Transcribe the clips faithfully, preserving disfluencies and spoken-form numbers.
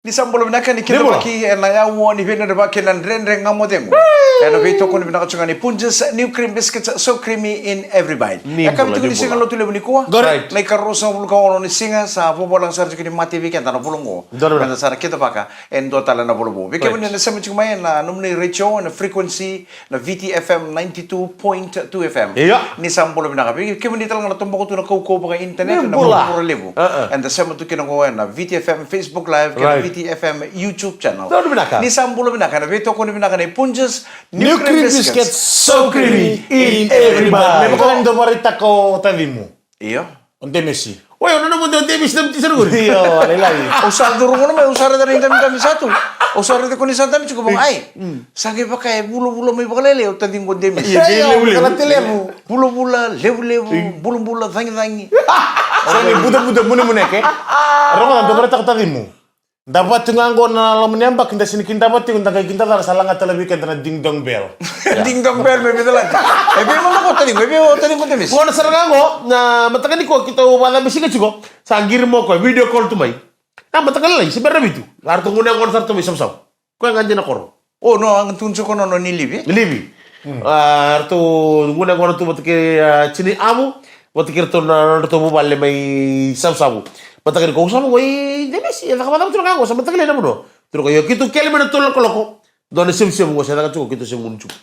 Ni sa bula vinaka, ni kidavaki ena yaua ni veinanavaki, na Dredre Ga Mo Cegu. Ena veitokoni vinaka tu ga ni Punjas New Cream Biscuits, so creamy in every bite. Ni bula, ni bula. E ka vituku ni siga Lotulevu nikua. Correct. Na ikaruasagavulu ka ono ni siga, sa vovolaka sara tiko ni mate vei keda na vula oqo. Donu. Meda sa na kidavaka e dua tale na vula vou. Right. Vei kemuni na sema tiko mai ena nomuni retio, ena frequency, na V T F M ninety-two point two F M. Io. Ni sa bula vinaka. Vei kemuni tale ga na toboka tu na kaukauwa vaka internet, ni bula, na vuravura levu. Uh-uh. Eda sema tu kina qo ena V T F M Facebook Live, kei na, right, V T F M YouTube channel. Donu vinaka. Ni sa bula vinaka, ena veitokoni vinaka nei Punjas New Cream Biscuits. New Cream Biscuits, so creamy in every bite. Me vaka ni dau vakaraitaka o tacimu. Io. O Demesi. Oi, o nona mo de o Demesi, Demesi sa ruguri. Io, lailai. Au sa curu gona mai, au sa raica na idamidami sa tu. Au sa raica ko ni sa dami tiko, vaka, ai. Mm. Sa qai vaka e vulavula mai vakalailai o taciqu o Demesi. Io, io, levulevu. Vulavula, levulevu, mm, bulabula, cagicagi. Sa ni budabuda, munemuneke. Rogoca, dou vakaraitaka o tacimu. Da vati ga qo na loma ni yabaki, da sini kidava tiko, da qai kidacala, sa laga tale vei keda na ding dong bell. Ding dong bell, me vica lati. E vei mada ko taciqu, e vei o taciqu Demesi? Qo na sara ga qo, na mataka nikua keitou vakacabesika tiko, sa qiri mai o koya, video call tu mai. Na mataka lailai, se bera na vitu. Eratou gunu yaqona sara tu mai Savusavu. Koya ga dina koro. O, no, a ga tukuna tiko na nona ni livi? Livi. Mm. A, ratou gunu yaqona tu vata kei, a, Tini Avu, vata kei ratou na, na nodratou vuvale mai Savusavu. Mataka nikua, au sa vaqo, e, Demesi, e caka vakacava tu na ka qo, sa mataka lailai na vanua. Tukuna o koya, io, keitou kele mai na tolu na kaloko. Dua na sevusevu qo, se caka tiko, keitou se gunu tiko.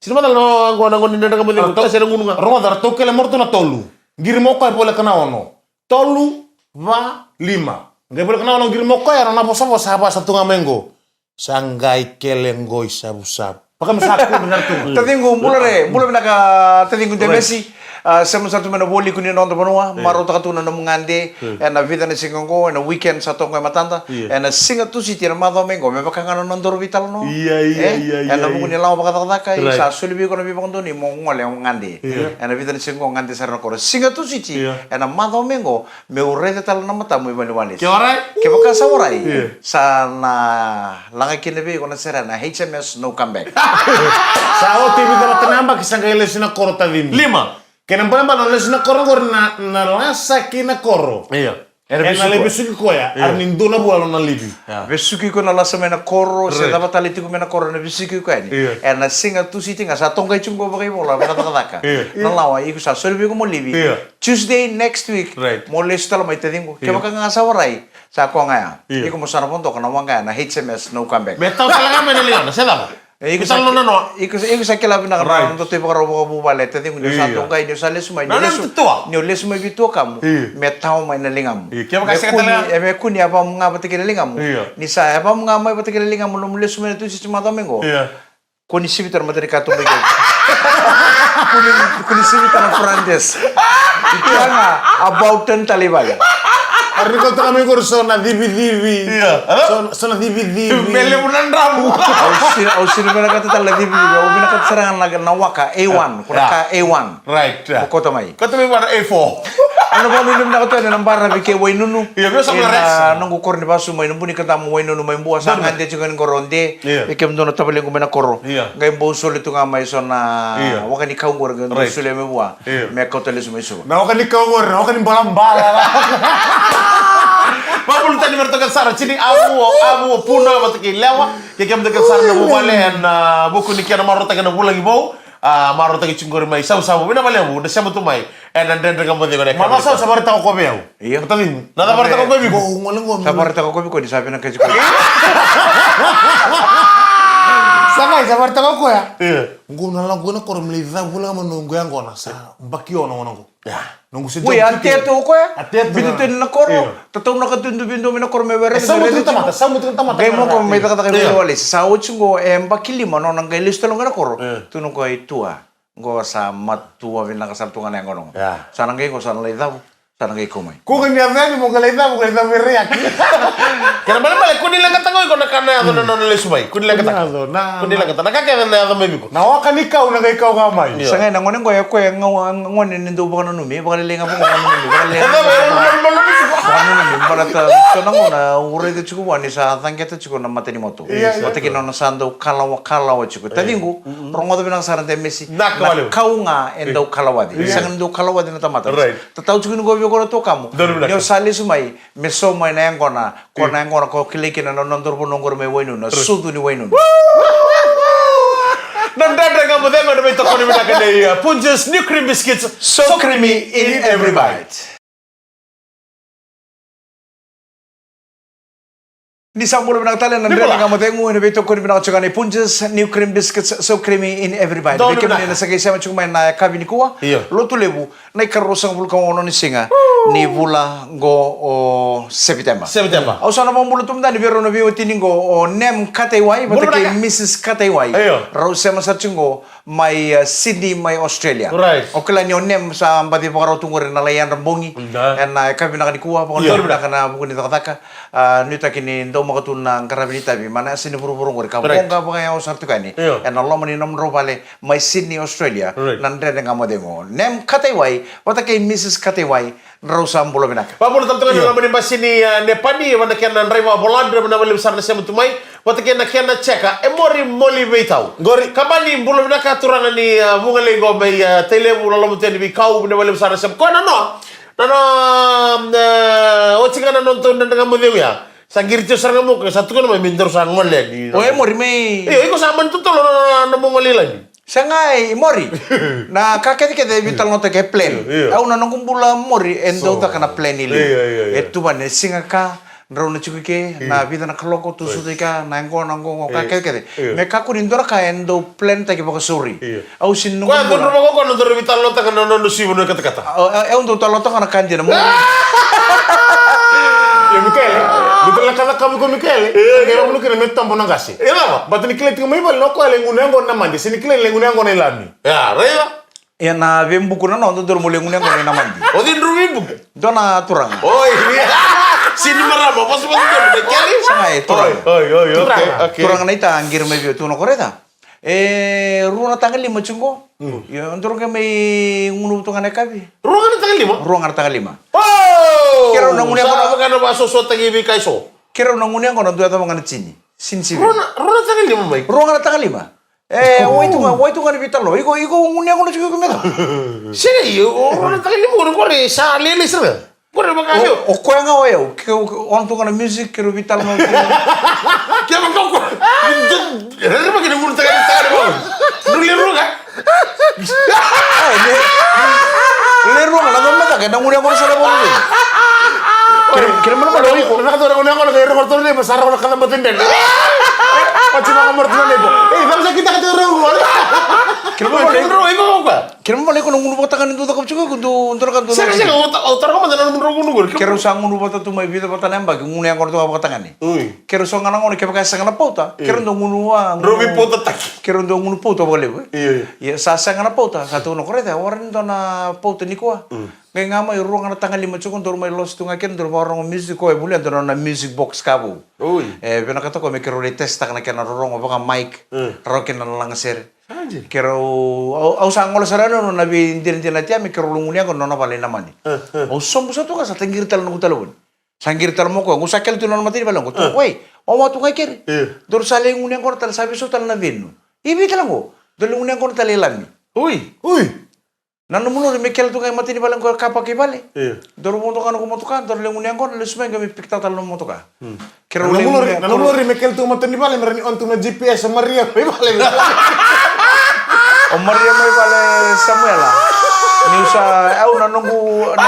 Sini macala na qo, na qo ni Dredre Ga Mo Cegu, rogoca, sa na gunu ga. Rogoca, ratou kele mai ratou na tolu. Qiri mai o koya voleka na ono. Tolu, va, lima. Qai voleka na ono, qiri mai o koya, era na vosavosa, a vasa tu ga mai qo. Sa qai kele qo i Savusavu. Vaka me sa kudru na tu. Taciqu, bula re, bula vinaka, taciqu Demesi. Right. A, sema sa tu mai na vualiku ni noda vanua, yeah, marautaka tu na nomu gade, yeah, ena vica na siga qo, ena weekend sa toka e matada, yeah, ena siga Tusiti, ena macawa mai qo, me vaka ga na nona doro veitalanoa. Ia, ia, eh? Ia, ia, ena vuku ni lawa vakacakacaka, right, sa soli vei iko na veivakadonui mo gole o gade. Yeah. Ena vica na siga qo, gade sara na koro. Siga Tusiti, yeah, ena macawa mai qo, meu raica tale na matamu i valeniwalesi. Ke warai? Kevaka sa warai, yeah, sa na laga kina vei iko na sere na H M S No Comeback. Sa oti e vica vata na yabaki sa qai lesu na koro, tacimu. Lima. Kena ibalebale na lesu na koro qori na, na lasa kei na koro. Io. Ena vesuki koya, yeah, era ni dua na vula na livi. Yeah. Vesuki koya na lasa mai na koro, se, right, cava tale tiko mai na koro na vesuki koya yani. Yeah. Ena siga Tusiti ga sa toqai tiko qo vakaivola, vakacakacaka. Yeah. Na lawa, iko sa soli vei iko mo livi. Yeah. Tuesday next week, right, mo lesu tale mai, taciqu. Yeah. Kevaka ga sa warai, sa koya ga ya. Yeah. Iko mo sa na vodoka na waqa ya na H M S No Comeback. Me tau tale ga mai na ligana, se cava? E, iko sa, iko, iko sa kila vinaka na, right, nodatou ivakarau vakavuvale, taciqu, ni o sa, io, toqai, ni o sa lesu mai, ni o lesu, ni o lesu mai vei tuakamu, io, me tau mai na ligamu. Io, kevaka sega tale ga. Me kua ni, e, me kua ni yavamu ga vata kei na ligamu. Io. Ni sa yavamu ga mai vata kei na ligamu, nomu lesu mai na Tusiti macawa mai qo. Io. Kua ni sivita na matanikatuba i ke. Kua ni, kua ni sivita na front desk. I kea ga, about ten tale i vale. Era ni kauta mai qori so na civicivi. Io. So, so na civicivi. Me levu na dramu. Au sini, au sini vinakata tale na civicivi. Au vinakata sara ga na, na waka A one. Ko na ka A one. Right. Mo kauta mai. Kauta mai vua na A four. Au na vakanuinui vinaka tu yani ena baravi kei Wainunu. Io, meu sa, ena noqu koro ni vasu mai Nabua ni Kadamu, Wainunu mai Bua. Sa gade tiko yani qori o De. Io. Vei kemudou na tavalequ mai na koro. Io. Qai bau soli tu ga mai so na, io, waka ni kau qori, qai, right, solia mai vua. Io. Me kauta lesu mai Suva. Na waka ni kau qori, na waka ni balabala. Vakabula tale vei iratou kece sara, Tini Avu, Avu, Puna, vata kei Lewa. Kei kemudou kece sara na vuvale, ena, a, vuku ni kena marautaki na vulagi vou. A, marautaki tiko qori mai Savusavu, vinaka vakalevu na sema tu mai ena Dredre Ga Mo Cegu. Mama Sau, sa vakaraitaka o koya vei au. Io. Tacimu. Na cava vakaraitaka o koya vei iko? Qo, qo, qo. Sa vakaraitaka o koya vei iko ni sa vinakati koya. Sa qai, sa vakaraitaka o koya. Io. Qo na lako na koro me lai cavu laga manu qo yaqona, sa baki ono gona qo. Ya. Noqu se job. Ui, a teto o koya. A teto. Biuta tu na koro. Io. Tataunaka tu e dua vei dua mai na koro me were. E, sa mutu na tamata, sa mutu na tamata. Qai mo ko mai cakacaka mai Walesi. Sa oti qo e baki lima, nona qai lesu tale qo na koro. Io. Tukuna o koya, i tua. Qo sa matua vinaka sara tu ga na yaqona qo. Ya. Sa na qai qo, sa na lai cavu. Sa na qai kau mai. Ko qai ni a veni mo qai lai cavu, qai lai cavu e raiaki. Kena ibalebale, ko ni leqataka o iko na ka na yaco na nona lesu mai. Ko ni leqataka. Ko ni yaco na, ko ni leqataka na ka kece na yaco mai vei iko. Na waka ni kau na qai kau ga mai. Io. Sa qai na gone qo, e koya ga gone ni dau vakananumi, e vakalelei ga vakananumi, vakalelei ga vakananumi. Vakanuinui baleta so na gauna au raica tiko vua ni sa caqeta tiko na mata ni moto. Ia, ia. Vata kei na nona sa dau kalawa, kalawa tiko. Taciqu, rogoca vinaka sara Demesi. Na kau ga e dau kalawaci. Ia. Sega ni dau kalawaci na tamata. Right. Tatau tiko ni qo vei koya na tuakamu. Ni o sa lesu mai, me so mai na yaqona, ko na yaqona ko kilai kina na nona dorobanua qori mai Wainuna, sucu ni Wainuna. Na Dredre Ga Mo Cegu ena veitokoni vinaka nei, uh, Punjas New Cream Biscuits. So creamy in every bite. Ni sa bula vinaka tale na Dredre Ga Mo Cegu ena veitokoni vinaka tiko ga nei Punjas New Cream Biscuits, so creamy in every bite. Vei kemuni na sa qai sema tiko mai na yakavi nikua. Io. Lotulevu, na ikaruasagavulu ka ono ni siga ni vula qo o Sepiteba. Sepiteba. Au sa na vakabula tu mada ni vei rau na veiwatini qo o Nem Kataiwai vata kei Missus Kataiwai. Io. Rau sema sara tiko qo mai, uh, Sydney mai Australia. Right. O kila ni o Nem sa baci vakarau tu qori na lai yadra bogi. Ena yakavi vinaka nikua, vakanuinui vinaka na vuku ni cakacaka. Uh, nuitaki ni daumaka tu na qaravi ni tavi mai na yasa ni vuravura qori ka voqa vakayawa sara tiko yani. Io. Ena loma ni nomudrau vale mai Sydney, Australia. Right. Na Dredre Ga Mo Cegu, Nem Kataiwai vata kei Missus Kataiwai, drau sa bula vinaka. Vakabula tale tu ga na loma ni basi ni, uh, Nepani, vata kei na draiva Voladre, vinaka vakalevu sara na sema tu mai. Vata kei na kena cheka, e Mori Moli Veitau. Qori. Kabani, bula vinaka turaga ni, uh, Vugalei qo mai, uh, Tailevu, loloma tu yani veikau, vinaka vakalevu sara na sema. Koya na noa, na noa, uh, oti ga na nodatou Dredre Ga Mo Cegu ya. Sa qiri tiko sara ga mo, sa tukuna mai me daru sa gole yani. O e Mori mai. Io, iko sa mani totolo na, na, na mo gole i lami. Sega e Mori. Na ka kecekece e veitalanoataki e plan. Io, io. Au na noqu bula Mori e dau caka na plan i liu. Io, io, io. E tuvani e siga ka, drau na tiko i ke, na vica na kaloko, tu suta i ka, na yaqona qo, qo, ka kecekece. Io. Me kakua ni dua na ka e dau plantaki vakasauri. Io. Au sini noqu bula. Koya dodro vaka koya na dodro veitalanoataka na nona sivu na katakata. Au, au, au dau talanoataka na ka dina mo. Ia Mikaele, vitu la kaca kavu ko Mikaele. Ia, ia. Kei vamulu kina me tobo na qase. Ia, lava. Bata ni kilai tiko mai vale, no koya le gunu yaqona na madi, sini kilai le gunu yaqona i lami. Ia, raica. Ia na veibuku na noda dodro mo le gunu yaqona i na madi. O cei dro veibuku? Dua na turaga. Oi, ia. Sini marama, vosa, vosa, vosa, Mikaele. Sega e turaga. Oi, oi, oi, okay, okay. Turaga na ita qiri mai vei au tu na koreca. E rua na taga lima tiko qo. Mm. Io, dou qai mai gunu vata ga na yakavi. Rua ga na taga lima? Rua ga na taga lima. Oh! Keirau na gunu yaqona. Sa vaka na vakasosotaki vei kai so. Keirau na gunu yaqona dua yacova ga na tini. Sini sivi. Rua na, rua na taga lima mai. Rua ga na taga lima. E, wai tu ga, wai tu ga ni veitalanoa. Iko, iko gunu yaqona tiko iko me yacova. Sega, io, rua na taga lima, qori, qori sa lele sara. Qori vaka o, o koya ga o yau, ke, o, o, on tu ga na music, keirau veitalanoa. Ke vaka o koya. Rere vaka na gunu taga ni taga ni vaka. Rere vaka. Ai, le, le rua ga na cava na caka, na gunu yaqona sa na vaka. Kere, kere mana mana iko. Na cava na gunu yaqona, kere koto ni, sa ra na kaca bata dede. Pati na mara tu na nebo. Ei, cava sa kita ka te rau. Kere mana mana iko. Kere mana mana iko na gunu vakatagane dou caka tiko iko, dou, dou na ka dou. Sega, sega, o ta-, o tara mada na gunu gunu. Keirau sa gunu vata tu mai vica vata na yabaki, gunu yaqona tu ga vakatagane. Ui. Keirau so ga na gauna kevaka e sega na pauta, io, keirau dau gunu vua, drau gunu, veipautataki. Keirau dau gunu pauta vakalevu, e? Io, io. Ia, sa sega na pauta, sa tukuna o koya, e, warai ni dua na pauta nikua. Mm. Qai ga mai rua ga na taga lima tiko, daru mai losi tu ga kina, daru vakarogo music, ko e volia dua na music box ka vou. Oi. E, vinakata ko me keirau lai test-taka na kena rorogo vaka mic, mm, rawa kina na lagasere. Sa dina. Keirau, au, au sa gole sara yani na veidinadina tiko me keirau lai gunu yaqona na nona vale i Namani. Mm, mm. Au sobu sa tu ga sa taqiri tale na noqu talevoni. Sa qiri tale mai o koya, qo sa kele tu na nona matanivalenoqo. Tu, ah, wai, wawa tu ga i keri. Io. Daru sa lai gunu yaqona tale, sa veisau tale na venue. I vei tale qo? Daru lai gunu yaqona tale i Lami. Ui. Ui. Na nomu lori me kele tu ga i matanivale qo, ka paka i vale. Io. Daru vodo ga noqu motoka, daru lai gunu yaqona, lesu mai qo me pikitaka tale na nomu motoka. Hmm. Keirau lai gunu yaqona. Na nomu lori, na nomu lori me kele tu i matanivale, me rawa ni on tu na G P S o Maria mai vale. O Maria mai vale, Samuela. Niu sa, au na noqu, na,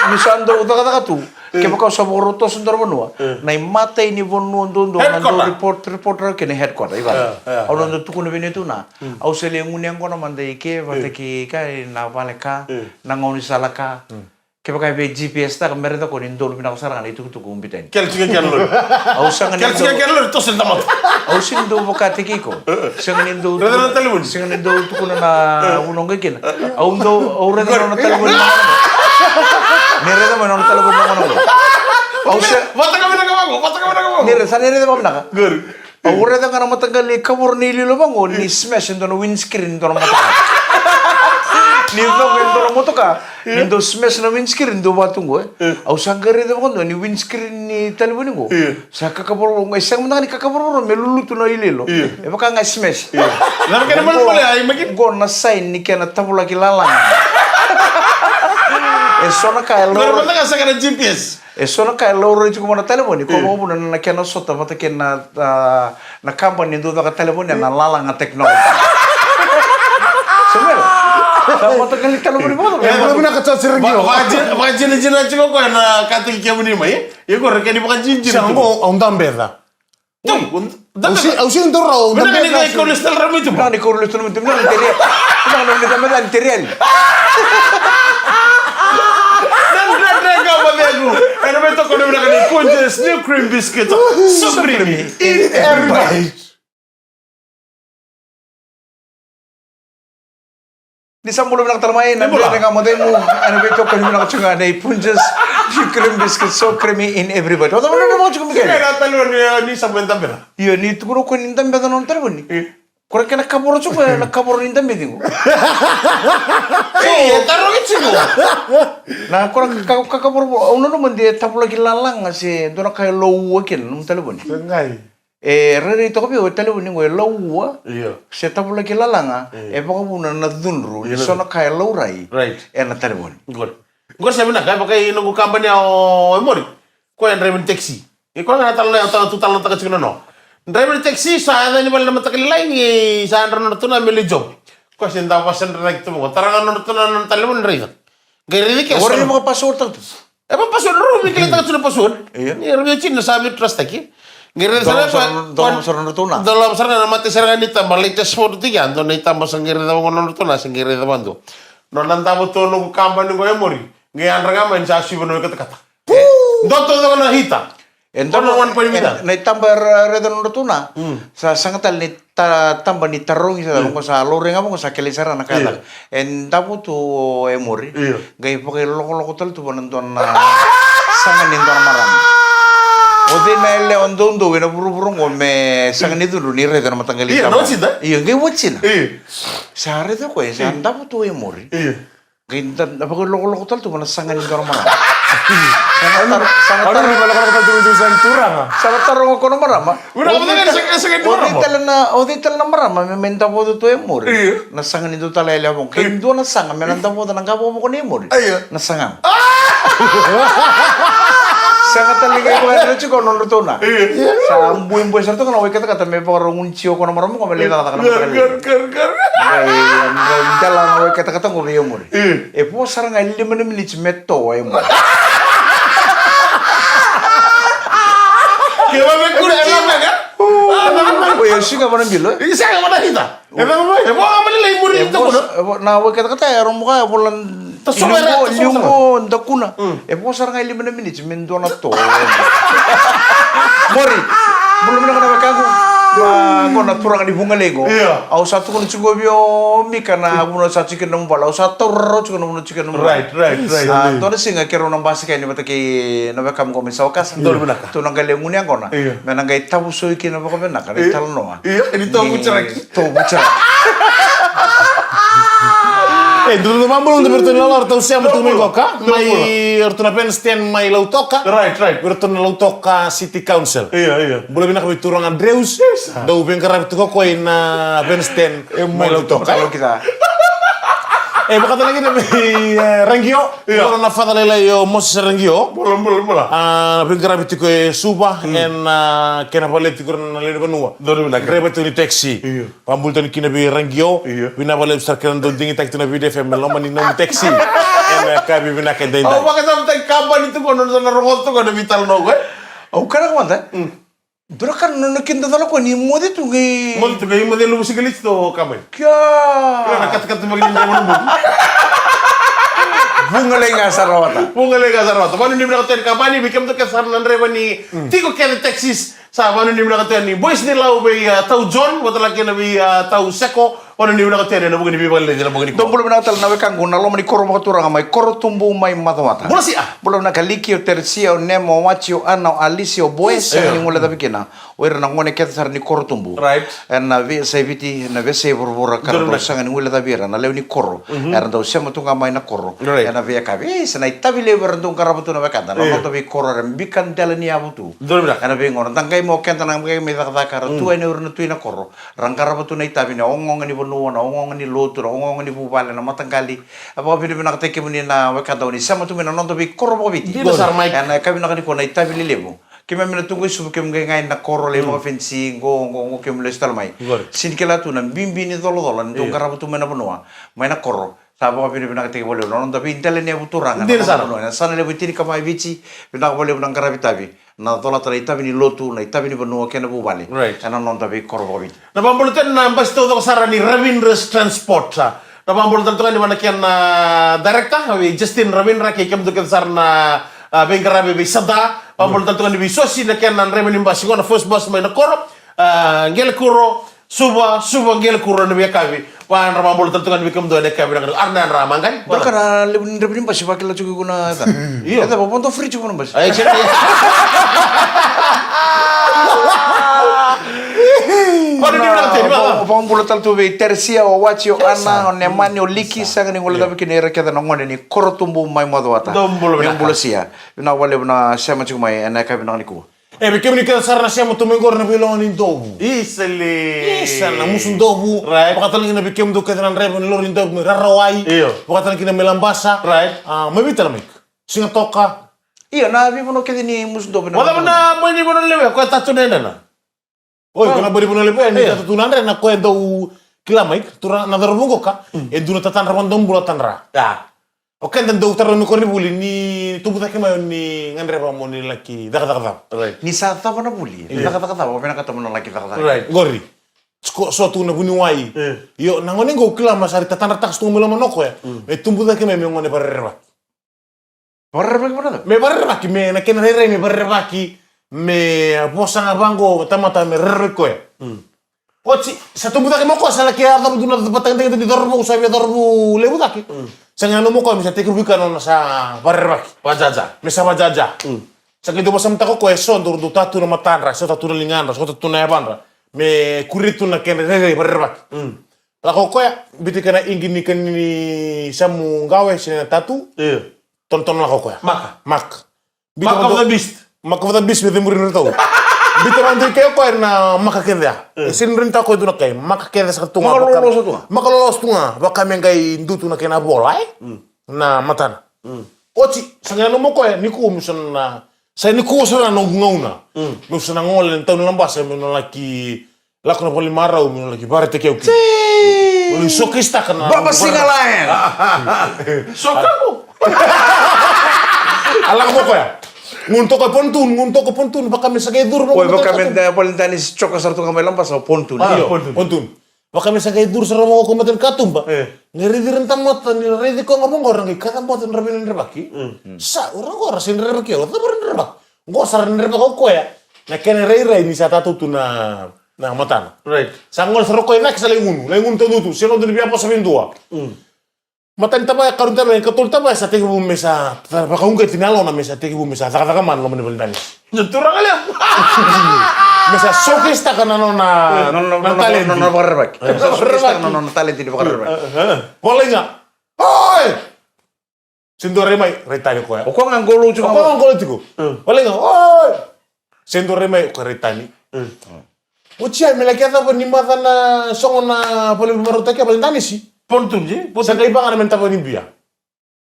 niu sa dau cakacaka tu. Kevaka au sa vakarau toso dua na vanua, na imatai ni vanua duadua na dau report, report rawa kina headquarter, i vale. Au na dau tukuna vei na tu na. Au sa lai gunu yaqona mada i ke, vata kei ka, na vale ka, na gaunisala ka. Kevaka e vei G P S taka, me raica ko ni dolu vinaka sara ga na itukutuku ubi tani. Kele tiko kele lori. Au sega ni dau. Kele tiko kele lori, toso na tamata. Au sega ni dau vakataki iko. Sega ni dau. Raica na talevoni. Sega ni dau tukuna na vanua qai kina. Au dau, au raica na nona talevoni. Ni raica mai na nona talevoni na gauna qo. Au se. Vata ka vinaka vaqo, vata ka vinaka vaqo. Ni raica, sa ni raica vakavinaka. Qori. Au raica ga na mataqali kavoro ni iliuliu vaqo, ni smash e dua na windscreen, dua na mataqali. Ni coqa e dua na motoka, ni dau smash na windscreen, dau vatu qo, e. Au sa qai raica vakadua ni windscreen ni talevoni qo. Io. Sa kakavorovoro, e sega mada ga ni kakavorovoro, me lulutu na iloilo. Io. E vaka ga e smash. Io. Na vaka na malumalu, ai, maki. Qo na sign ni kena tavolaki lalaga. E so na ka e Qori laurai. Mada ga sega na G P S. E so na ka e laurai tiko vua na talevoni, ko vakavuna na kena sota vata kei na, ah, na kabani e dau caka talevoni, na Lalaga Technology. Samela. Sa mataqali talevoni vakacava? E, Vakavinaka Charge Regio. Va-, vakajina-, vakajinajina tiko koya na kataki kemuni mai. Iko ra keni vakajinajina tiko. Sa qo, au dabeca. Oi, au si-, au sega ni dau rawa, au dabeca. Vinaka ni kau lesu tale mai tu. Vinaka ni kau lesu tale mai tu. Vinaka ni teria. Vinaka ni teria. Nodra dredre ga, macawa. Ena veitokoni vinaka nei Punjas, new cream biscuit. So creamy in every bite. Ni sa bula vinaka tale mai, na dredre ga, macawa. Ena veitokoni vinaka tiko ga nei Punjas, new cream biscuit, so creamy in every bite. Oca, vinaka tiko, Mikael. Ena talevoni, ni sa bula, dabeca. Io, ni tukuna o koya ni dabeca na nona talevoni. Io. Ko ra kena kavoro tiko, e na kavoro ni dabeci qo. Ei, e tarogi tiko. Na ko ra ka, ka, kakavoro, au nanuma de tavolaki lalaga se dua na ka e lau ua kina na nomu talevoni. Qai. E rairai toka vei au e talevoni qo e lau ua. Io. Se tavolaki lalaga, e vakavuna na cudru ni so na ka e laurai. Right. Ena talevoni. Good. Qo sa vinaka, e vaka i noqu kabani o Emori. Koya e draiva ni taxi. Ia koya ga na tala na, tala tu, tala na taka tiko na no. Draiva ni taxi, sa yaco yani vale na mataka lailai, qai sa yadra nodra tuna me lai job. Koya se dau vakasadra na ki tu vaqo. Tara ga nodra tuna na talevoni, raica. Qai raica ke. Ori ni vaka password tale tu. E vaka password, rau me kila taka tu na password. Io. Ni rau via tini na sa me trust taki. Qai raica sara, dau loma sara nodra tuna. Dau loma sara na mate sara ga ni taba, latest phone tiko ya, dau na itaba sa qai raica vaqo nodra tuna, sa qai raica vadua. Nona davo tu noqu kabani qo Emori. Qai yadra ga mai ni sa suiva na wai katakata. Dua taucoko na hita. E dua na one point meter. Na itaba e ra-, raica nodra tuna. Sa saga tale ni ta-, taba ni tarogi sa, vaqo sa laurai ga vaqo sa kilai sara na ka. Io. E davo tu o Emori. Io. Qai vakailokoloko tale tu vua na dua na saga ni dua na marama. O cei na yalewa doudou ena vuravura qo me saga ni cudru ni raica na mataqali taba? Io, na watina. Io, qai watina. Io. Sa raica o koya, sa davo tu o Emori. Io. Qai da, da vakailokoloko tale tu vua na saga ni dua na marama. Sa na taro-, sa na taro-, sa na taroga o koya na marama. O cei tale na, o cei tale na marama me mai davoca tu o Emori? Io. Na saga ni dua tale yalewa vaqo. Ke dua na saga me na davoca na qavokavoka nei Emori. Io. Na saga. Saga tale qai vakayadra tiko nodra tuna. Io. Sa buebue sara toka na wai katakata me vakarau gunu tiko o koya na marama qo me lai cakacaka na mataka lailai. Qai, qai dela na wai katakata qo vei Emori. Io. E vo sara ga e lima na miniti me to o Emori. Ke va me kuri e lama ga. Oi, e sega vana bilo. E sega vana hita. E va mai, e vo ga mai lai Emori. E vo, e vo, na wai katakata e romoka, e vola. Liu qo, liu qo, dakuna. E vo sara ga e lima na miniti me dua na to. Mori. Bula vinaka na wekaqu. Ma, qo na turaga ni Vugalei qo. Io. Au sa tukuna tiko vei o Mika na vuna sa tiko kina nomu vale. Au sa taura rawa tiko na vuna tiko kina nomu vale. Right, right, right. A, dua na siga keirau na basika yani vata kei na wekamu qo mai Sawakasa. Donu vinaka. Tou na qai lai gunu yaqona. Io. Me na qai tavusoi kina vakavinaka na italanoa. Io, e ni tovucaraki. Tovucaraki. E, dou, dou, mabula, dou, vei ratou na lala, ratou sema tu mai qoka. Mai, ratou na Venstein mai Lautoka. Right, right. Vei ratou na Lautoka City Council. Io, io. Bula vinaka vei turaga Dreus. Dou veiqaravi tu ko koya na Venstein mai Lautoka. E, vakatale kina vei, e, Ragio. Io. Bula na father lailai o Moses Ragio. Bula, bula, bula. A, veiqaravi tiko e Suva, ena, a, kena vale tiko na lewe ni vanua. Donu vinaka. Draiva tiko ni taxi. Io. Vakabula tiko kina vei Ragio. Io. Vinaka vakalevu sara kei na dau digitaki tu na Viti F M e loma ni nomu taxi. Ena ka vivinaka e daidai. Au vakasama tiko kabani tiko na, na rogo tiko na veitalanoa qo. Au kaya mada. Dua na ka na nona kidacala koya ni moce tu qai. Moce tu qai moce luvu sikaliti tu o kabani. Kia. Kila na katakata mai ni dua na bubu. Vugalei ga sara wata. Vugalei ga sara wata. Vanuinui vinaka tu yani kabani, vei kemudou kece sara na draiva ni tiko kece taxis. Sa vanuinui vinaka tu yani Boys ni Lau vei, a, Tau John, vata kei na vei, a, Tau Seko. Kona ni vinaka tena ena vuku ni veivakaleci ena vuku ni Dou bula vinaka tale na wekaqu na loma ni koro vakaturaga mai Korotubu mai Macuata. Bula sia. Bula vinaka Liki, o Teresia, o Nema, o Waji, o Ana, o Alisi, o Boes, sega ni guilecavi kina o ira na gone kece sara ni Korotubu. Right. Ena veiyasai Viti, ena veiyasai vuravura ka ra dau sega ni guilecavi ira na lewe ni koro. Era dau sema tu ga mai na koro. Right. Ena veiyakavi. E, sa na itavi levu era dau qarava tu na wekada. Na noda veikoro era bika dela ni yavu tu. Ena veigauna da qai mai o keda na qai mai cakacaka era tu yani o ira na tui na koro. Ra qarava tu na itavi ni ogaoga ni vanua, na ogaoga ni lotu, na ogaoga ni vuvale, na mataqali. A vakavinavinakataki kemuni na wekada oni sema tu mai na noda veikoro vakaviti. Dina sara, Mike. Ena yakavi vinaka nikua na itavi lelevu. Keimami na tu qo i Suva, keimami qai ga ina koro lai vakafenisi, qo, qo, qo keimami lesu tale mai. Sega ni kila tu na bibi ni colacola ni dau qarava tu mai na vanua, mai na koro. Sa vakavinavinakataki vakalevu na noda veidela ni yavu turaga. Dina sara. Na vanua, ena yasana levu e tinikava e Viti, vinaka vakalevu na qaravi itavi. Na colata na itavi ni lotu, na itavi ni vanua kei na vuvale. Right. Ena noda veikoro vakaviti. Na vakabula tale na basi taucoko sara ni Ravindras Transport. Na vakabula tale toka ni vua na kena director, vei Justin Ravindra, kei kemudou kece sara na, a, veiqaravi vei Sada. Vakabula tale toka ni vei Sosi na kena draiva ni basi, qo na first bus mai na koro. A, Qelekuro, Suva, Suva, Qelekuro ena veiyakavi. Vua na vakabula tale toka ni vei kemudou ena yakavi vinaka. Ara na yadra, Maqai? Dua ka na levu ni draiva ni basi vakila tiko iko na yacana. Io. E cava, vodo free tiko na basi. Ai, sega. Kona ni vinaka teni, va. Vakabula tale tu vei Teresia, o Waji, o Ana, o Nemani, o Liki, sega ni guilecavi kina ira kece na gone ni Korotubu mai Macuata. Dou bula vinaka. Bula sia. Vinaka vakalevu na sema tiko mai ena yakavi vinaka nikua. E, vei kemuni kece sara na sema tu mai qori na veiloga ni Dovu. Isele. Isa na Musu Dovu. Right. Vakatale kina vei kemudou kece na draiva ni lori ni Dovu mai Rarawai. Io. Vakatale kina mai Labasa. Right. A, mai vei tale, Mike? Sigatoka. Io, na veivanua kece ni Musu Dovu. Vakacava na boi ni Vanua Levu, koya tatu na yadra? Oi, ko na boi ni Vanua Levu, ni tatu tu na yadra, na koya dau kila, Mike, turaga na cauravou qoka, e dua na tatadra vakadobula tadra. Ya. O keda dau taroga mai koronivuli, ni tubu cake mai o ni gadreva mo ni laki cakacaka cava. Right. Ni sa cava na vuli, ni cakacaka cava, o vinakata mo na laki cakacaka. Right. Qori. Ko so tu na vuniwai. Io, na gone qo kila, ma sa ri tatadrataka tu mai loma na koya. Me tubu cake mai me gone varerevaki. Varerevaki vata? Me varerevaki, me na kena rairai me varerevaki, me vosa ga vaqo, tamata me rerevaki koya. Oti, sa tubu cake mai o koya, sa laki yacova dua na vatagitagita ni cauravou, sa via cauravou levu cake. Sa qai nanuma o koya me sa tekivu vei koya na nona sa varerevaki. Vajaja. Me sa vajaja. Sa qai dau vasamataka o koya eso, dau, dau tatu na matadra, eso tatu na ligadra, eso tatu na yavadra. Me kuria tu na kena rairai varerevaki. Lako o koya, biuta kina igi ni kani ni samu qawe, se na tatu. Io. Tonotona lako o koya. Maka. Maka. Mark of the beast. Mark of the beast, me cemuri na tau. Biuta vakadua i ke o koya na maka kece ya. E sega ni rawa ni tau o koya e dua na kai. Maka kece sara tu ga. Maka loloso tu ga. Maka loloso tu ga. Vaka me qai dutu na kena vola, e? Na matana. Oti, sa qai nanuma o koya, nikua meu sa na, sa nikua sara na noqu gauna. Meu sa na gole na tauni Labasa, meu na laki lako na vale ni marau, meu na laki vakaraitaki au kina. Meu na showcase-taka na Baba Singa Lion. Sokaku. A lako mai o koya. Gunu toka e pontoon, gunu toka e pontoon, vaka me sa qai curu. Oi, vaka me da vale ni danisi, coka sara tu ga mai Labasa o pontoon. Io, pontoon. Vaka me sa qai curu sara vaqo ko mata ni katuba. Qai raici ira na tamata ni raici koya ga vaqo, ra qai kacabote na ravena ni rerevaki. Sa, o ra qo ra sega ni rerevaki, o cava ra rerevaki? Qo sa ra rerevaka o koya na kena rairai ni sa tatu tu na, na matana. Right. Sa gole sara o koya e cake, sa lai gunu, lai gunu taututu, sega ni dua ni via vosa vei dua. Mata ni tavaya, karua ni tavaya, katolu ni tavaya, sa tekivu me sa, sa vakauqeti na yalona me sa tekivu me sa cakacaka mana loma ni vale ni danisi. Na turaga levu. Me sa showcase-taka na nona, na, na, na talent. Na nona vakarerevaki. Me sa showcase-taka na nona talent ni vakarerevaki. Volai ga. Oi! Se dua rai mai, rai tani koya. O koya ga qolou tiko. O koya ga qolou tiko. Volai ga. Oi! Se dua rai mai, o koya rai tani. Oti ya, me laki yacova ni maca na sogo na vale ni marautaki, vale ni danisi. Pontoon, e? Sa qai vaka ga na me tava ni bia.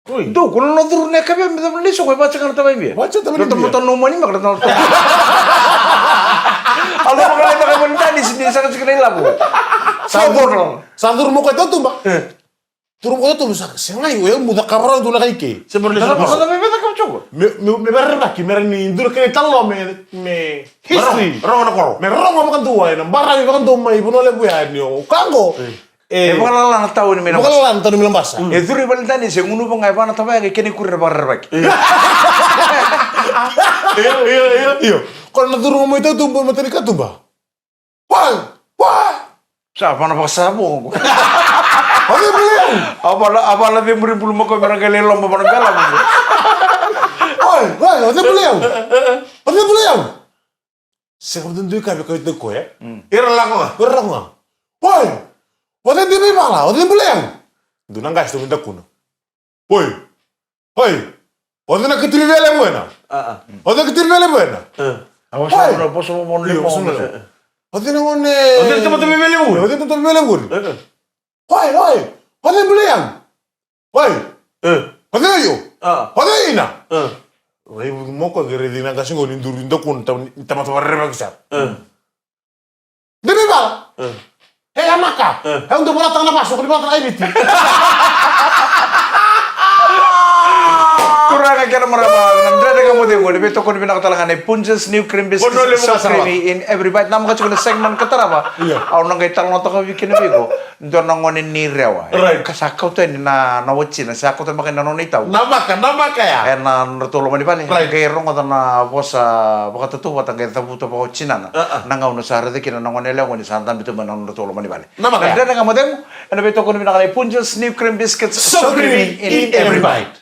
Oi. Dou, ko na nona curu na yakavi ya me cava na lai sogo, e vaka ga na tava ni bia. Vaka ga na tava ni bia. Nota mota no mani maka na tava. Alo maka na tava ni danisi, ni saka tiko na ilavo. Sa curu, sa curu mai o koya tautuba. Curu mai o koya tautuba, sa, se qai, o yau meu cakava rawa tu na kai ke. Se mara lai sogo. Me, me, me varerevaki, me rawa ni dua na kena italanoa me, me history. Rogo na koro. Me rogo vakadua, ena baravi vakadua mai Vanua Levu ya ni o ka qo. E vakalala na tauni mai Labasa. Vakalala na tauni mai Labasa. E curu i vale ni danisi, e gunuva ga e va na tavaya, qai kena ikuri era vakarerevaki. Io, io, io. Io. Ko na curu mai tautuba, mata ni katuba. Wai! Wai! Sa vana vakasavo. O cei bula i au? A vana, a vana cei muri bulu mako me ra qai lai loma vana bela vuvu. Oi, oi, o cei bula i au? O cei bula i au? Sega mada dui kavi kau ita koya. Ira lako ga, ira lako ga. Oi, o cei dui mai vala, o cei bula i au? Dua na qasi tu mai dakuna. Oi. Oi. O cei na katulivi levu ena? A, a. O cei katulivi levu ena? A. Oi. Io, vosa na levu. O cei na gone? O cei na tamata vevelevu? O cei na tamata vevelevu? A, a. Oi, oi. O cei bula i au? Oi. A. O cei io? A. O cei ina? A. Rai vuki moko ke raici na qasi qo ni duri dakuna, tamata varerevaki sara. A. Dini vala. E, a maka. E, au dau valataka na vasu, ko ni valataka na i Viti. Turaga kei na marama, na Dredre Ga Mo Cegu, ni veitokoni vinaka tale ga nei Punjas New Cream Biscuits. Bono levu so ka sara creamy in every bite. Namaka tiko na segment ka tarava. Io. Au na qai talanoataka vei kina vei iko. Dua na gone ni Rewa. Right. Ka sa kauta yani na, na watina, sa kauta maka na nona itau. Namaka, namaka ya. E na nodratou loma ni vale. Right. Qai rogoca na vosa vakatautauvata, qai cavuta vakawatinana. A, a. Na gauna sa raica kina na gone yalewa qo ni sa dabe tu mai na nodratou loma ni vale. Namaka ya. Na Dredre Ga Mo Cegu, ena veitokoni vinaka nei Punjas New Cream Biscuits. So creamy in every bite.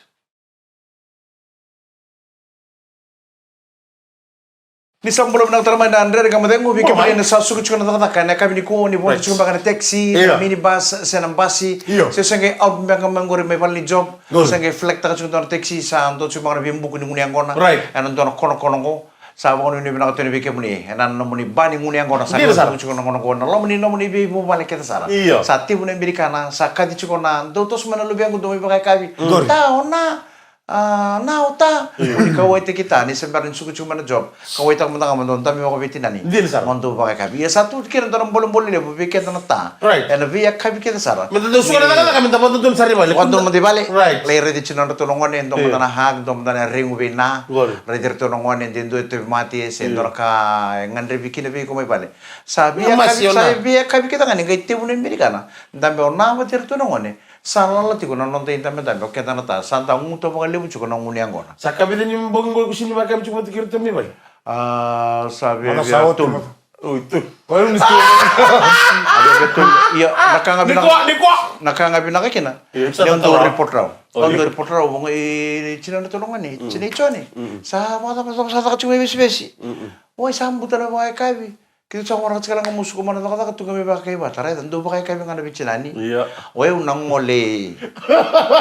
Ni sa bula vinaka tale mai na Dredre Ga Mo Cegu, vei kemuni na sa suka tiko na cakacaka ena yakavi nikua, ni vodo tiko beka na taxi, na minibus, se na basi, se sa qai out beka mai qori mai vale ni job, sa qai flag taka tiko dua na taxi, sa dua tiko beka na veibuku ni gunu yaqona ena dua na konokono qo. Sa vakanuinui vinaka tu yani vei kemuni ena nomuni ba ni gunu yaqona, sa qai suka tiko na gauna qo ena loma ni nomuni veivuvale kece sara. Sa tevu na Amerikana, sa kaci tiko na dau toso mai na luvequ, dau mai vakayakavi. Ta o na A, na o ta. Io. Ni kauwaitaki ta, ni se bera ni suka tiko mai na job. Kauwaitaka mada ga mo dau dabe vakaveitinani. Dina sara. Mo dau vakayakavi. Ia sa tu kina dua na bolebole levu vei keda na ta. Right. Ena veiyakavi kece sara. Me da dau suka na cakacaka, me da vakadodonu sara i vale. Vakadodonu mada i vale. Right. Lai raici tiko na nodratou na gone, dua mada na hug, dua mada na regu vei na. Qori. Raici iratou na gone, de dua e tauvimate, se dua na ka e gadrevi kina vei iko mai vale. Sa veiyakavi, sa veiyakavi kece ga ni qai tevu na Amerikana. Dabe o na vata iratou na gone. Sa lala tiko na noda idabedabe o keda na ta, sa da guta vakalevu tiko na gunu yaqona. Sa ka vica ni bogi qo iko sega ni vakayakavi tiko vata kei iratou mai vale? A, sa via, via tolu. Oi, tu. Koya ni tu. A via, via tolu. Ia, na ka ga vinaka. Nikua, nikua. Na ka ga vinaka kina. Io, sa ni au dau report rau. Au dau report rau, vaqo i tina na tolu gone, tina i Joni. Sa vakacava, sa caka tiko mai vesivesi. Oi, sa buta na vakayakavi. Keitou sa gona ka tiko ga mo suka mai na cakacaka, tu ga mai vakaivata, raica, dau vakayakavi ga na veitinani. Ia. O yau na gole.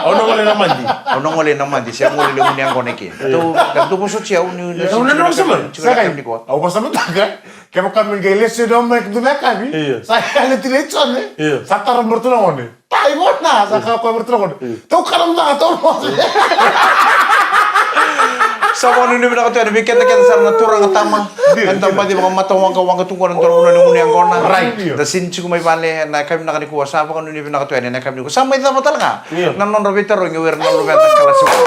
Au na gole na madi. Au na gole na madi, se gole levu ni yaqona ke. Ia. Dau, dau vosoti au ni, ni. Ia, au na noqu sema. Tiko na yakavi nikua. Au vasamataka, kevaka me qai lesu na mai dua na yakavi. Ia. Sa yale tiko i Joni. Ia. Sa tara mai ratou na gone. Tai vona, sa ka koya vei ratou na gone. Tou kana mada ga, tou moce. Sa vakanuinui vinaka tu yani vei keda kece sara na turaga tama. Dina, eda dina. Baci vakamatawaqawaqa tu qo na dua na vanua ni gunu yaqona. Right. Da sega ni tiko mai vale ena yakavi vinaka nikua, sa vakanuinui vinaka tu yani ena yakavi nikua. Sa mai cava tale ga. Io. Na nodra veitarogi o ira na luveda kalasi walu.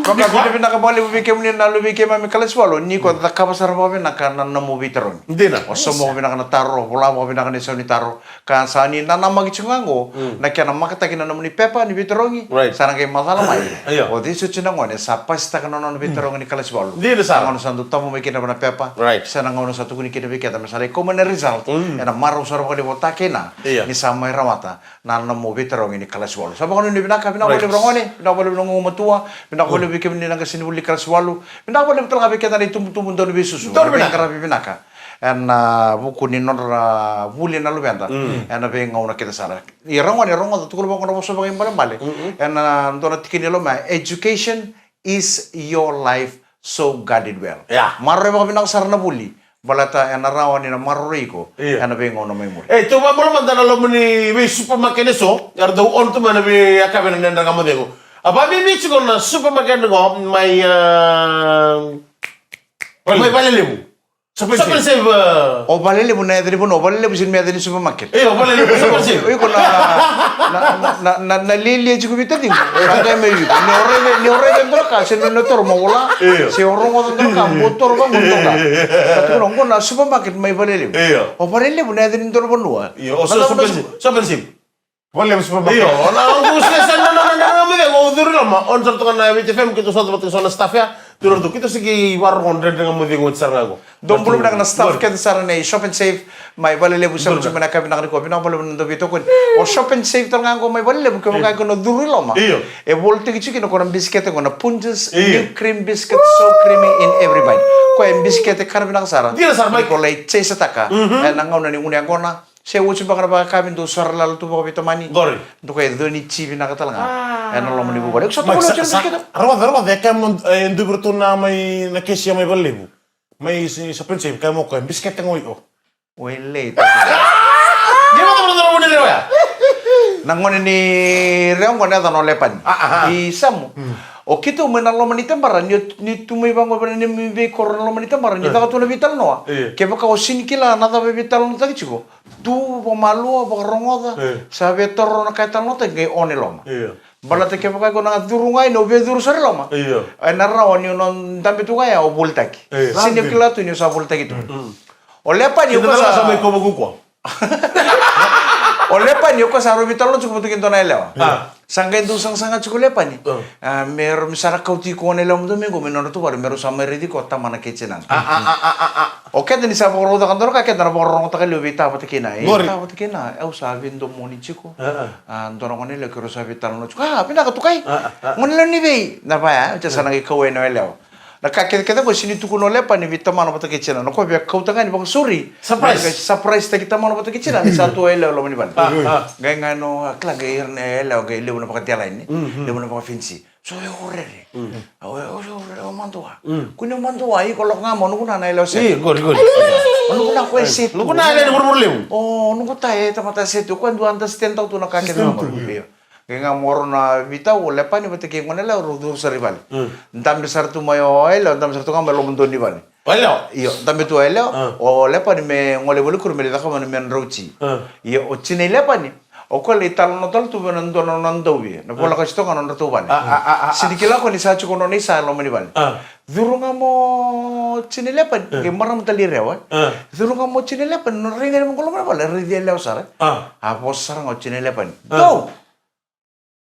Vakavinavinaka vakalevu vei kemuni na luve i keimami kalasi walu. Ni ko cakava sara vakavinaka na nomu veitarogi. Dina. O sauma vakavinaka na taro, vola vakavinaka na isau ni taro. Ka sa ni nanamaki tiko ga qo, na kena makataki na nomuni pepa ni veitarogi, right, sa na qai macala mai. Io. O cei soti na gone sa pasitaka na nona veitarogi ni kalasi walu. Dina sara. Na gauna sa dau tabu mai kina na pepa, right, se na gauna sa tukuni kina vei keda me sa lai kau mai na result, ena marau sara vakalevu o ta kei na, io, ni sa mai rawata na nomu veitarogi ni kalasi walu. Sa vakanuinui vinaka, vinaka, right, vakalevu na gone, vinaka vakalevu na gumatua, vinaka vakalevu vei kemuni na qasenivuli ni kalasi walu, vinaka vakalevu tale ga vei keda na itubutubu dau ni veisusu. Donu vinaka. Veiqaravi vinaka. Ena, a, vuku ni nodra, a, vuli na luveda. Mm. Ena veigauna kece sara. Ia ra gone, rogoca, tukuna vaqo na vosa vakaibalebale. Mm-mm. Ena, a, dua na tikina e loma, education is your life, so guard it well. Yeah. Maroroi vakavinaka sara na vuli. Baleta ena rawa ni na maroroi iko. Ia. Ena veigauna mai muri. E, tou vabula mada na loma ni vei supermarket eso. Era dau on tu mai na veiyakavi na Dredre Ga Mo Cegu. A vabibi tiko na supermarket qo mai, a, mai Valelevu. Shop and Save. Shop and Save, e. O Valelevu na yaca ni vanua, o Valelevu sega ni yaca ni supermarket. Io, o Valelevu, Shop and Save. Iko na, na, na, na, na lialia tiko vei taciqu. Sa qai mai vei iko. Ni o raica, ni o raica e dua na ka, se ni o toro mo vola. Io. Se o rogoca e dua na ka, mo toro vaqo e dua na ka. Sa tukuna, qo na supermarket mai Valelevu. Io. O Valelevu na yaca ni dua na vanua. Io, o Shop and Save. Shop and Save. Valelevu supermarket. Io, na, o, o, se, se, na, na, na, na, o curu i loma, o na sara toka na Viti F M, keitou sota vata kei so na staff ya. Dua na tu, keitou se qai vakarorogo dredre ga mo cegu oti sara ga qo. Dou bula vinaka na staff kece sara nei Shop and Save mai Valelevu, sa musu mai na ka vinaka ni ko vinaka bula vinaka na dou veitokoni. O Shop and Save tale ga qo mai Valelevu, kevaka iko na curu i loma. Io. E volitaki tiko kina ko na bisikete qo na Punjas Io. New Cream Biscuit, so creamy in every bite. Ko e bisikete ka na vinaka sara. Dina sara, Mike. Ko lai chase-taka. Mhm. E na gauna ni gunu yaqona. Se oti beka na vakayakavi dou sara lala tu vakaveitamani. Qori. Dou kai coni ti vinaka tale ga. Ah. E na loma ni vuvale. Iko sa Mike, tukuna sa, oti na sa, bisikete. Rogoca, rogoca, e kaya mo, e, dua vei iratou na mai na kesia mai Valelevu. Mai si, sa pensi, kaya mo koya, bisikete qo i o. Oi, lei. Ni vata vata vata vata vata. Na gone ni Rewa qo na yacana o Lepani. Ah, ah, ah. I Samu. Hmm. O keitou mai na loma ni tabara, ni, ni tu mai vaqo vei na neimami veikoro na loma ni tabara, ni Eh. caka tu na veitalanoa. Eh. Kevaka o sini kila na cava e veitalanoataki tiko, tu vakamalua, vakarogoca, Eh. sa veitaroro na ka e talanoataki, qai o na i loma. Eh. Baleta kevaka iko na curu ga i na o veicuru sara i loma. Io. E na rawa ni o na dabe tu ga ya o volitaki. Io. Sini o kila tu ni o sa volitaki tu. Mm. O Lepani o Kina koya na sa sa mai kova kukua. O Lepani o koya sa rovi talanoa tiko vata kei dua na yalewa. Ah. Sa qai dau sagasaga tiko o Lepani. Ah. Ah, me rau mi sara kauti iko na yalewa mada mai qo me nodra tuvara me rau sa mai raici iko tamana kei tinana. Ah, ah, ah, ah, ah, ah. O keda ni sa vakarau caka dua na ka keda na vakarorogotaka liu vei ta vata kei na. E Qori. Ta vata kei na, au sa veidomoni tiko. Ah, ah. A, dua na gone yalewa keirau sa veitalanoa tiko. A, vinaka tukai. A, a, a. Gone yalewa ni vei? Na vaya, au sa na qai kauwai na yalewa. Na ka kecekece qo sini tukuna o Lepani vei tamana vata kei tinana. Na koya via kauta ga ni vakasauri. Surprise. Qai surprise taki tamana vata kei tinana ni sa tu o yalewa loma ni vale. A, a. Qai ga no, a, kila qai ira na yalewa qai levu na vakadelaini. Mhm. Levu na vakafenisi. So e orere. Mm. Au e, o, o, o, o madua. Mm. Kua ni madua, iko lako ga mo, noqu na na yalewa sete. Io, qori, qori. O noqu na koya sete. Noqu na yalewa ni vuravura levu. O, noqu ta e tamata sete, o koya dua understand tau tu na ka kece ga mo. Io. Qai ga mo rau na veitau, o Lepani vata kei gone yalewa rau curu sara i vale. Mm. Dabe sara tu mai o yalewa, dabe sara tu ga mai loma donu ni vale. O yalewa? Io, dabe tu o yalewa, Ah. o Lepani me gole voli kuru me lai cakava na me drauti. Ah. Io, o tina i Lepani. O koya lai talanoa tale tu vei na dua na nona dauvi. Na vola ka sitoga na nodra tauvale. Ah, ah, ah, ah, Sini ah. kila ko ni sa tiko nona isa e loma ni vale. Ah. Curu ga mo tina i Lepani. Ah. Qai marama tale i Rewa. Ah. Curu ga mo tina i Lepani. Na rai ga ni mo qo loma ni vale. Raici yalewa sara. Ah. A vosa sara ga o tina i Lepani. Ah. Dou!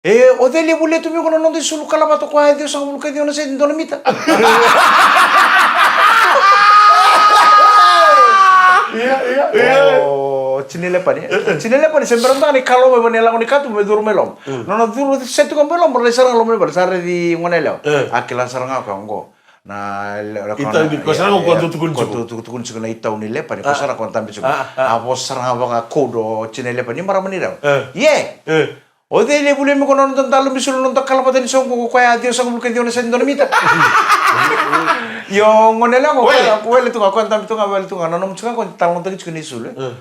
E, o cei le volia tu mai ko na noda isulu kalavata ko a ciwasagavulu ka ciwa na sede dua na mita? Ia, ia, ia. O, tina i Lepani. Tina i Lepani, se bera mada ga ni kalowa mai vani e lako ni katuba me curu mai loma. Mm. Nona curu se tiko mai loma, lai sara ga loma ni vale, sa raici gone yalewa. Mm. A kila sara ga ko qo. Na le-, le-, Itau ni, ko sara ga ko dau tukuni tiko. Ko dau tukuni tiko na itau ni Lepani, ko Ah. sara ko dabe tiko. Ah, ah. A vosa sara ga vaka code o tina i Lepani, marama ni Rewa. Eh. Ie. Eh. O cei le volia mai ko na noda dalo me sulu na noda kalavata ni soqo ko koya a ciwasagavulu ka ciwa na sede dua na mita. Io, gone yalewa qo, Wele. Koya, ko wele tu ga, koya dabe tu ga, wele tu ga, na nomu tiko ga ko talanoataki tiko ni sulu, e. Eh.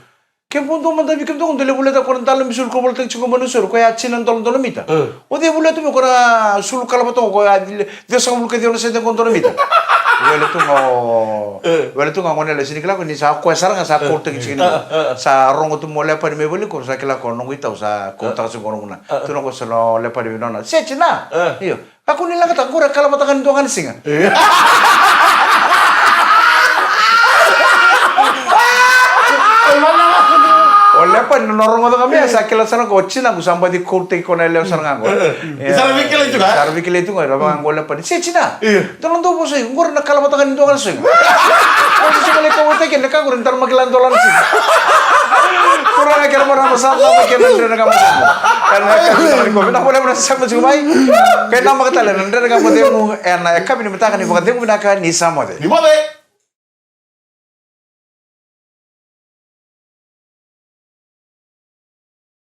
Kemudou mada vei kemudou dou le volitaka ko na dalo me sulu ko volitaki tiko mai na sulu, koya a tina dolo dua na mita. Eh. O cei volia tu mai ko na sulu kalavata qo koya a ciwasagavulu ka ciwa na sede qo dua na mita. Wele tu ga o, Eh. wele tu ga gone yalewa sini kila ko ni sa koya sara ga sa Eh. koutaki tiko ni Ah, ah, ah. Sa rogo tu mai o Lepani mai vale ko sa kila ko noqu itau sa koutaka tiko noqu na. Ah, ah. Tu na ko sa o Lepani vei nona. Se tina. Ah. Io. Kakua ni leqataka qori a kalavataka ni dua ga na siga. Io. O Lepani na rogoca ga mai sa kila sara ga o tinaqu sa baci koutaki ko na yalewa sara ga qo. Io. Sa ra veikilai tu ga. Sa ra veikilai tu ga, ra vaka qo o Lepani. Se tina. Io. Dou na dau vosa i qori na kalavataka ni dua ga na siga. Ko sa sega ni koutaki na ka qori dara ma kila dua la na siga. Turaga kei na marama sa cava kei na Dredre Ga Mo Cegu. Ena yakavi ni mataka nikua. Vinaka vakalevu na sema tiko mai. Kei na maka tale na Dredre Ga Mo Cegu. Ena yakavi ni mataka ni vakacegu vinaka ni sa moce. Ni moce.